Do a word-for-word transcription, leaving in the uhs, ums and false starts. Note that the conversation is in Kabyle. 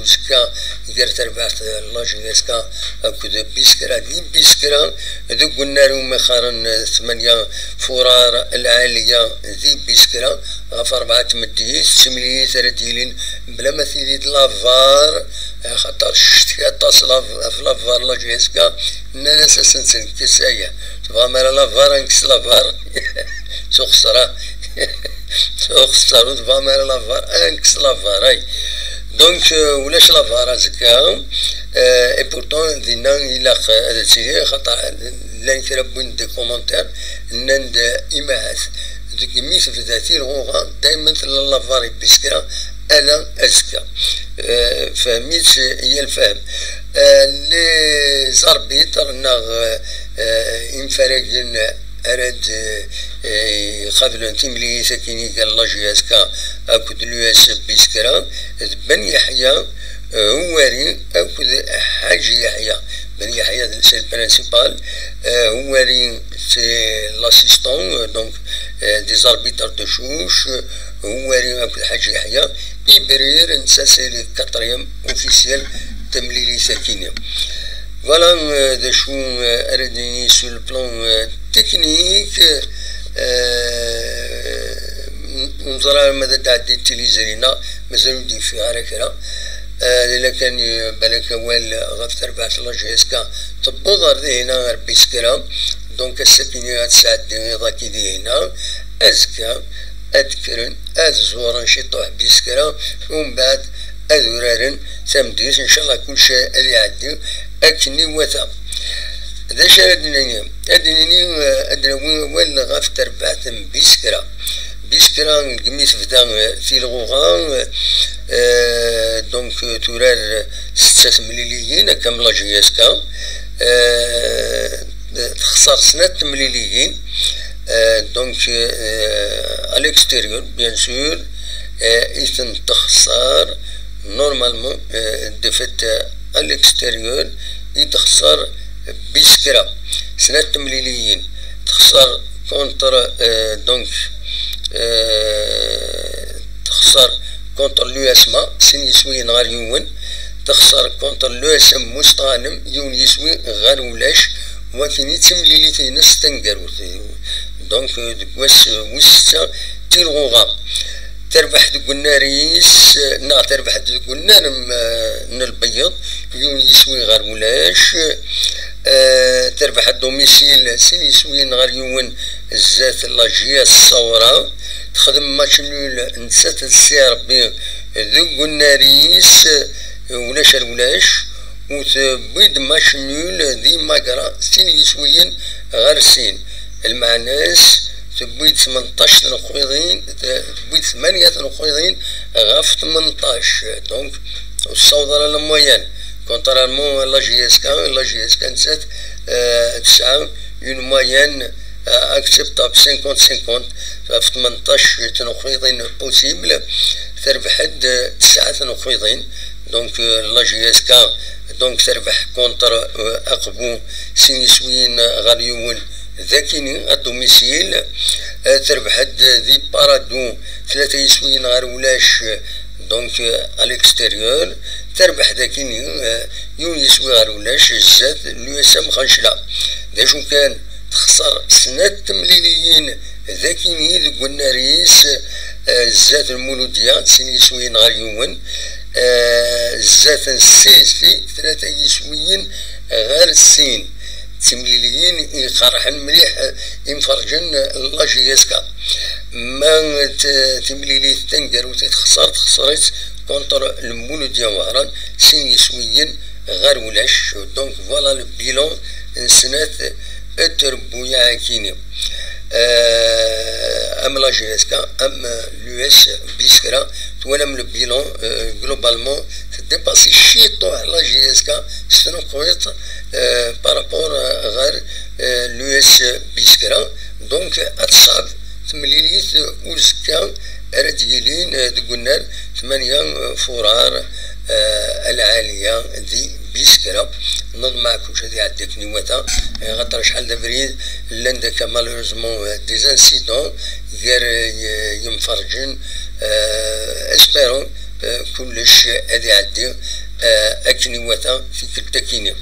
Uzekka gar terbaɛt n la J S K akked Biskra. Di Biskra, deg unnar umi qqaren tmanya Furar Lɛaliya di Biskra, ɣef rebɛa n tmeddit, d timlilit ara d-yilin bla ma tili d lavar, axaṭer ccetki aṭas lav-, ɣef lavar n la J S K, nnan-as asen-tt-nekkes aya. Tebɣam ara lavar, ad nekkes lavar. S uxeṣṣar, s uxeṣṣar, ur tebɣam ara lavar, ad nekkes lavar, ay. Donc, euh, ulac lavar azekka, euh, et pourtant, dinna ilaq ad tili, xaṭer llan kra wwin-d des commentaires, nnan-d, imahat deg mi tebda tilɣuɣa, daymen tella lavar i Biskra, ala azekka. Euh, fehmi-tt yal fahem. Euh, les arbitres neɣ, euh, euh, imfaragen ara d, eh, iqablen timlilit akkin gar la J S K akked l'U S Biskra, d Ben Yeḥya, eh, Uwari akked Ḥaǧi Yeḥya. Ben Yeḥya, c'est le principal, eh, Uwari, c'est l'assistant, eh, donc, eh, des arbitres de chouche, eh, Uwari akked Ḥaǧi Yeḥya. Ibrir, netta, c'est le quatrième officiel n temlilit akkin. Voilà, euh, d acu, euh, ara d-nini sur le plan, euh, technique, euh, ur neẓri ara ma ad d-tɛeddi tiliẓri neɣ mazal ur d-yeffiɣ ara kra. Euh, la kan, euh, balak awal ɣef terbaɛt n la J S K tewweḍ ar dihina, ar Biskra. Donc, ass-agi ad tesɛeddi iḍ-agi dihina. Azekka, ad kkren, ad ẓuren ciṭuḥ Biskra, umbeɛd ad uraren tameddit. Ncallah kulci ad iɛeddi akken iwata. D acu ara d-nini? Ad d-nini, eh, ad d-nawi awal ɣef terbaɛt n Biskra. Biskra, deg mi tebda, eh, tilɣuɣa, eh, donc, eh, turar setta temliliyin, akka am la J S K, eh, texṣer snat temliliyin, eh, donc, eh, à l'extérieur, bien sûr, eh, i ten-texṣer, normalement, eh, défaite à l'extérieur, i texṣer Biskra. Snat temliliyin, texṣer contre, eh, donc, eh, texṣer contre l'U S M A, sin yiswiyen ɣer yiwen, texṣer contre l'U S M Musṭanem, yiwen yiswi ɣer ulac, wakin i d timlilit-ines taneggarut. Donc, deg wass wis setta, tilɣuɣa. Terbeḥ deg unnar-is, neɣ terbeḥ deg unnar n, n lbeyyeḍ, yiwen yiswi ɣer ulac. Eh, terbeḥ à domicile, sin yiswiyen ɣer yiwen, zdat la J S Ṣawra. Texdem match nul, nettat d C R B, deg unnar-is, ulac ar ulac. U tewwi-d match nul di Magra, sin yiswiyen ɣer sin. Lmeɛna-s, tewwi-d tmenṭac tneqqiḍin, tewwi-d tmanya tneqqiḍin ɣef tmenṭac. Donc, ur tessaweḍ ara la moyenne. Contrairement à la J S K, la J S K nettat, euh, tesɛa une moyenne, euh, acceptable, cinquante cinquante, ɣef tmenṭac tneqqiḍin possible, terbeḥ-d tesɛa tneqqiḍin. Donc, euh, la J S K, donc, terbeḥ contre, euh, Aqbu, sin yiswiyen ɣer yiwen, dakini, à domicile. Euh, terbeḥ-d di Paradou, tlata yiswiyen ɣer ulac, donc, euh, à l'extérieur. Terbeḥ dakini, euh, yiwen yiswi ɣer ulac, zdat l'U S M Xancla. D acu kan, texṣer snat temliliyin dakini deg unnar-is, eh, zdat Lmuludya, sin yiswiyen ɣer yiwen, eh, zdat n C S P, tlata yiswiyen ɣer sin. D timliliyin i iqerḥen mliḥ, eh, imferǧen n la J S K. Ma d timlilit taneggarut i texṣer, texṣer-itt contre Lmuludya Wehran, sin yiswiyen ɣer ulac. Donc, voilà le bilan n snat n trebbuyaɛ-akini. Euh, am la J S K, am l'U S Biskra, twalam le bilan, euh, globalement, tdépassi ciṭuḥ la J S K s tneqqiḍt, euh, par rapport, euh, ɣer, euh, l'U S Biskra. Donc, ad teṣɛeb temlilit uzekka ara d-yilin, eh, deg unnar tmanya, eh, Furar, eh, Lɛaliya di Biskra. Neḍmeɛ kulci ad iɛeddi akken iwata, eh, xaṭer acḥal d abrid llan-d akka, malheureusement, eh, des incidents gar, eh, y-, yimferǧen, eh, espérons kullec ad iɛeddi akken iwata tikkelt akini.